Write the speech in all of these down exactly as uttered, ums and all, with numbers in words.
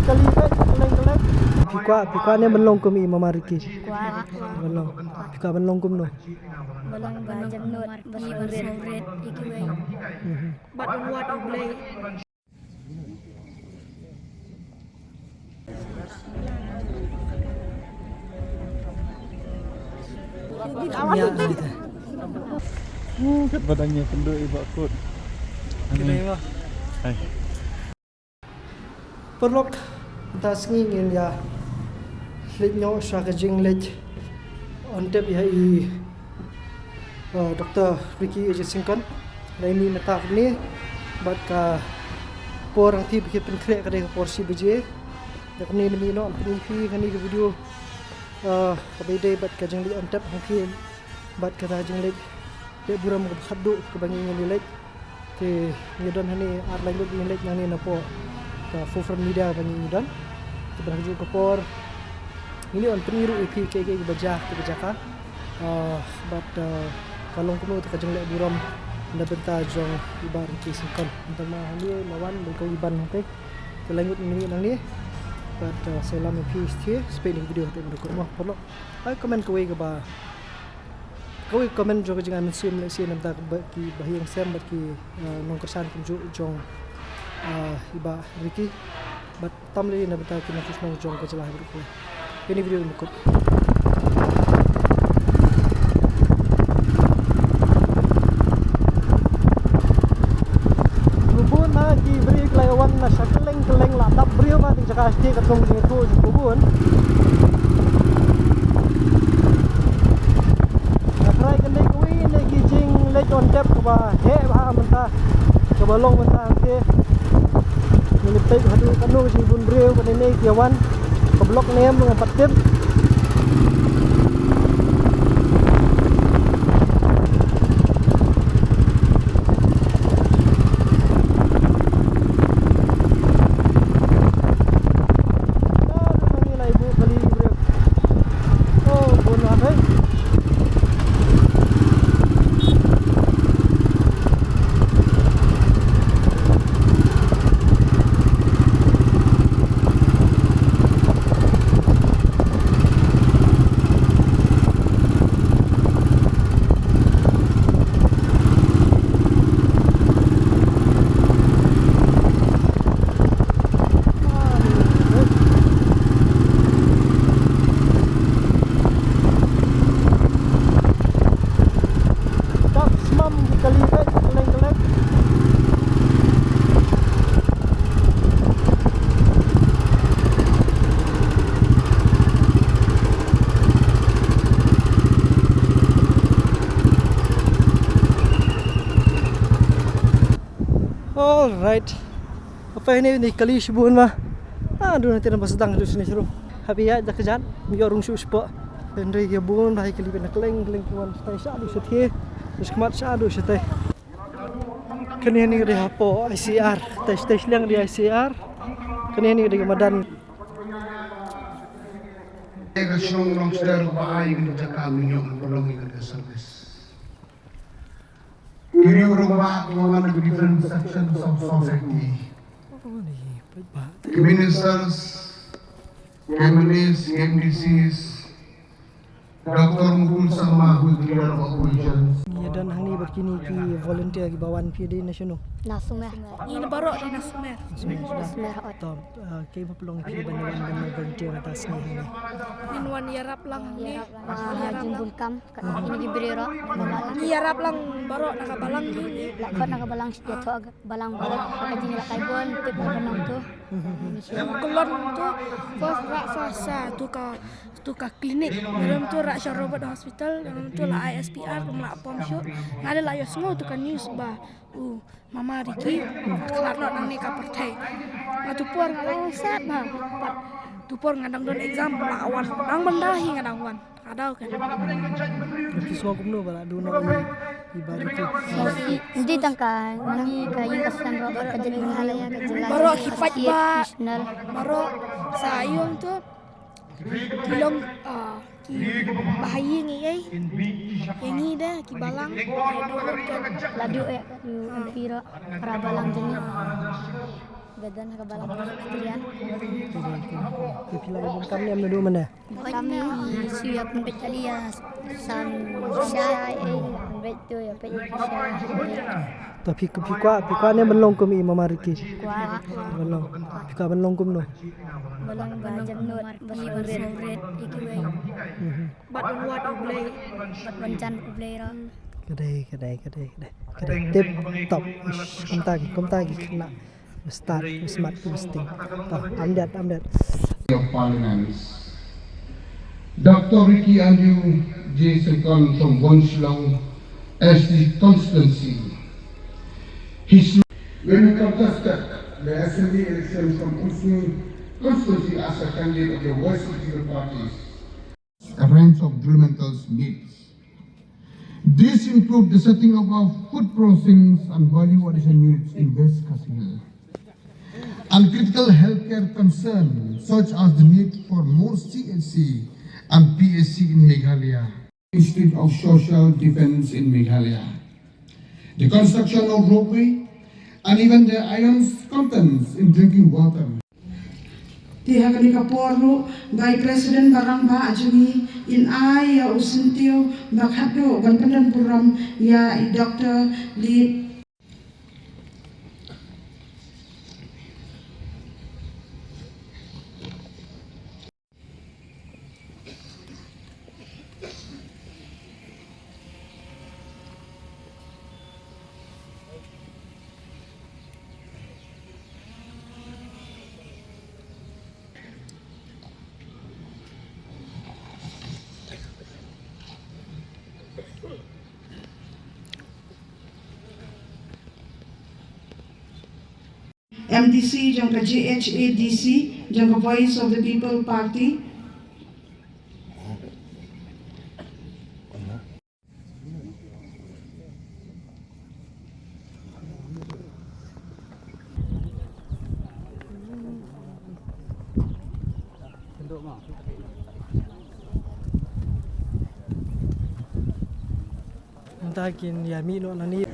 Kali peit, keleng keleng. Phi kwah, phi kwah ne ban long kum i Mama Ricky? Kwah. Ban long. Phi kwah ban long kumno? Ban long ba jemnud, ban long ba rit ïa kiwei. Mhm. Bad ban wad U Blei. Kat ba dang ïa kynduh i Bah Kut. Hai. Paralok, mynta sngi ngin ïa leit noh sha ka jingleit on tep ïa i, uh, Doktor Ricky Ejit Syngkon. Dei mynta kane bad ka por hangtei ba ki pynkhreh ka dei ka por shi baje. Ïa kane ngin ïa noh pyni phi kane ka video, uh, kaba ïadei bad ka jingleit on tep hangtei. Bad kata ka jingleit leh burom kaba khatduh kaba ngi ngin ïa leit. Te ngi don hangne ar lai ngut ngi leit nangne napoh ka Forefront Media ba ngi don. Te ban ha kajuh ka por ngin ïa pyni ruh ïa phi kaei kaei kaba jia ha kata ka jaka. Ah, bad, ah, ka long kumno kata ka jingleh burom na bynta jong i Bah Ricky Syngkon. Mynta ma hangne la wan ban kawei ban hangtei. Te lai ngut ngi nangne. Bad, ah, salam ïa phi sha sha peit ïa ka video hangtei ban da kut mo paralok. Ai comment kawei kaba Kawei comment jong ka jingai mynsiem lehse na bynta ki ba, ki bahaïing sem bad ki, eh, nongkyrshan kumjuh jong, eh, i Bah Ricky. Bad tam lei na bynta ki nongkyrshan jong ka jylla hi baroh kawei. Kane video ba kut. Bun bun ma ki briew ki la wan na sha kylleng kylleng la dap briew ma. Jaka sdie ka thong jingïathuh jong u bun. Nga tharai kane kawei na ki jingleit on tep kaba heh bha mynta, kaba long mynta hangtei. Ngin ïa peit haduh katno ka jingbun briew kane ne ki ïa wan. Ka block ne em ngam pat tip. Dap smam ki kali, eh, keleng keleng. All right. Apa ini ni kali shibun ma. Ah, duna tiada masa dang dusni shuru. Habi ya dak jan. Yo rung shu spo. Pendri ya bun bahai kali pena keleng keleng kuan. Stai sha du shathe. Terus kemat sha du shathe. Kane ni ka dei hapoh I C R. Te, te sliang dei I C R. Kane ni ka dei ka madan. Ka shnong Longster ba ai ka jaka minyong ba long ka service. Ki riew rangbah ki wan na ki different sections of society. Ki ministers, ki M L As, ki M D Cs, Doctor Mukul Sangma, who is leader of opposition. Ngi don hangne bad kine ki volunteer kiba wan, phi dei na shano? Na Sumer. Ngi na baroh dei na Sumer. Sumer. Sumer, hooid. To, ah, kaei ba pynlong phi ban wan ban volunteer mynta sngi hangne? Ngin wan ïarap lang ne. Ïarap lang. Ah, ïarap lang. Jingbun kam, kat kine ki briew ruh. Ngi ïarap lang baroh na ka balang ngi. La khot na ka balang, ïathuh ka balang ba ka jingïalehkai bun, tip ba nang tu. Em, ka long tu, fa, fa, fa, sa, tu ka, tu ka klinik. Em, tu rah sha Robert Hospital, em, tu la ai S P R, kum la pom shuh. Nga la ïohsngew tu ka news ba u Mama Ricky ka khlad noh nangne ka pyrthei. Nga tu por nga la ong sat ma. Pat tu por nga dang don exam, la wan. Dang ban da hi nga dang wan. Ka daw kan. Ki sngew kumno ba la duh noh i, i Bah Ricky? Sngew sngewsih tang ka ngi ka ïing ka sem baroh ka jylla, ka jylla. Baroh ki paidbah. Baroh sa ïoh tu. Ki long, ah, ki bahaïing ïa ngi de, ki balang. La duh ïa u M P ruh, para balang jong ngi. Ba don ha ka balang Australia. Te phi la ïa bun kam ne em naduh mynne? Kam ne em, shu ïa pynbeit kali ïa san sha, eh, pynbeit tu ïa peit ïa ki sha. To phi, phi kwah, phi kwah ne em ban long kum i Mama Ricky? Kwah. Ban long. Phi kwah ban long kumno? Ban long ba jemnud, ban long rit ïa kiwei. Mhm. Bad ban wad U Blei. Bad ban jan U Blei ruh. Ka dei, ka dei, ka dei, ka dei. Ka dei tip top. Ish, kumta ki, kumta ki khynnah. Stad, smat, sting. To, am dat, am dat. Of Parliament. Doctor Ricky Andrew J Syngkon from Wonshillong S T constituency. His When we contested the assembly election from Umsning constituency as a candidate of the Voice of People Party, a range of developmental needs. This includes the setting up of food processing and value addition units in West Khasi Hills. And critical healthcare concerns such as the need for more C H C and P H C in Meghalaya. Institute of Social Defence in Meghalaya. The construction of ropeway and even the iron contents in drinking water. Te ha kane ka por ruh, Vice President ba rangbah jong ngi, in ai ïa u syntiew ba khatduh ban pyndon burom ïa i Doctor Lee. M D C jong ka J H A D C jong ka Voice of the People Party. Mynta kin ïa mih noh nangne.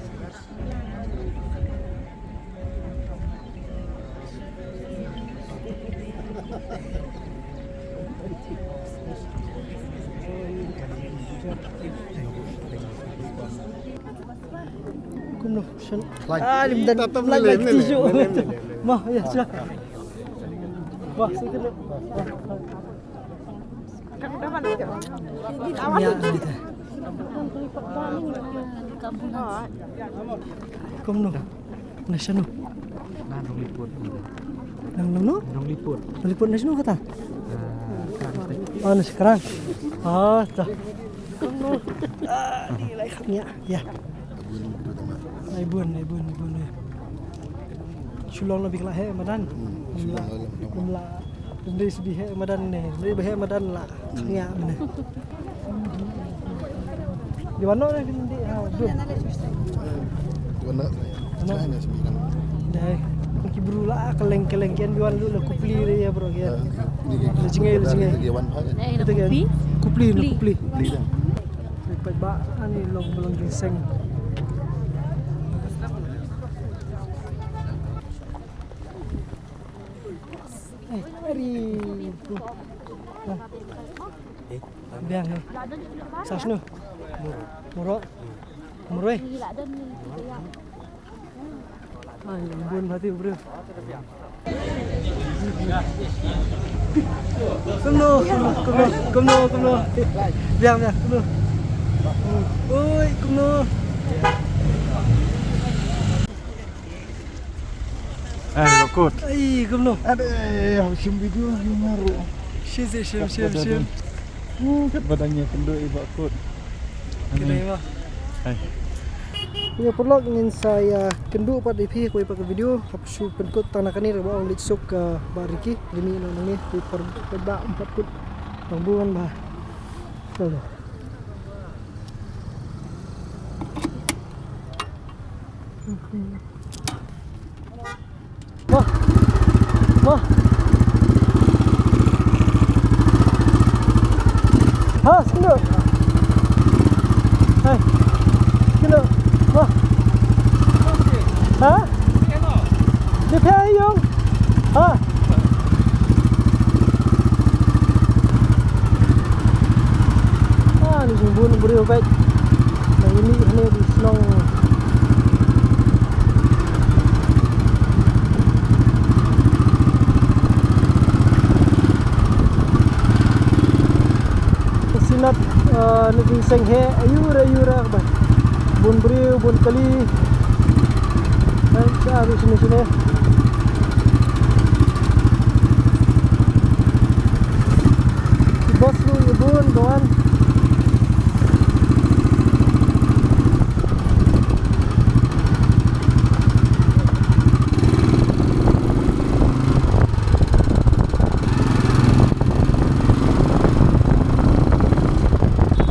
Kumno, shen. Like, ah, lim dan, tatam like, lele, like, lele, tisu. Lele, lele. Mah, ya, sya. Wah, sikit. Kumno? Na shano? Na Nongliput. Na, na, no? Nongliput. Nongliput na shano kata? Ah, Krang State. Oh, na Skrang. Ah, ta. Kumno? Ah, ni lai kham ïa. Ya. Ai bun, ai bun, ai bun, ai. Shu long la bik la heh madan. Hmm, shu long la, long la. Ym dei shu dei heh madan ne. Ym dei ba heh madan la. Hmm. Khang ïa mane. Di wan noh ne kin dei ha dun. Di wan noh. Wan noh. China shu dei kan. Dei. Ki bru la kylleng kylleng kian di wan lut la Kupli de ïa bro kian. Ah, ni ki. La jngai, la jngai. Ki wan pha. Ita kian. Kupli, na Kupli. Kupli dah. Peit ba ani long ba long ginseng. Eh, ari. Biang ni. Sas nu. Murok. Muroi. Ai, bun hati bro. Kumno, kumno, kumno, kumno, kumno. Biang, biang, kumno. Oi, kumno. Eh, lokot. Ai, kumno. Ade, hau shim video ni maru. Shim, shim, shim, shim, shim. Hmm, kat badan ïa kynduh i ba kut. Kynduh i ba. Hai. Ïa paralok ngin sa ïa kynduh pat ïa phi kawei pat ka video. Hap shu pynkut tang na kane ruh ba ong leit suk ka Bah Ricky. Ri mih na ngi kawei pat ba ym pat kut. Tang buan ba. Hello. Wah. Wah. Ha, sino? Hai. Sino? Wah. Ha? Di phe yung. Ha? Ah, ni jingbun briew bad. Nang ini hane di shnong. Sinat, ah, ni jingseng he, ayura, ayura, ba. Bun briew, bun kali. Hai, sa, bi sini, sini. Bos lu, ya bun, kawan.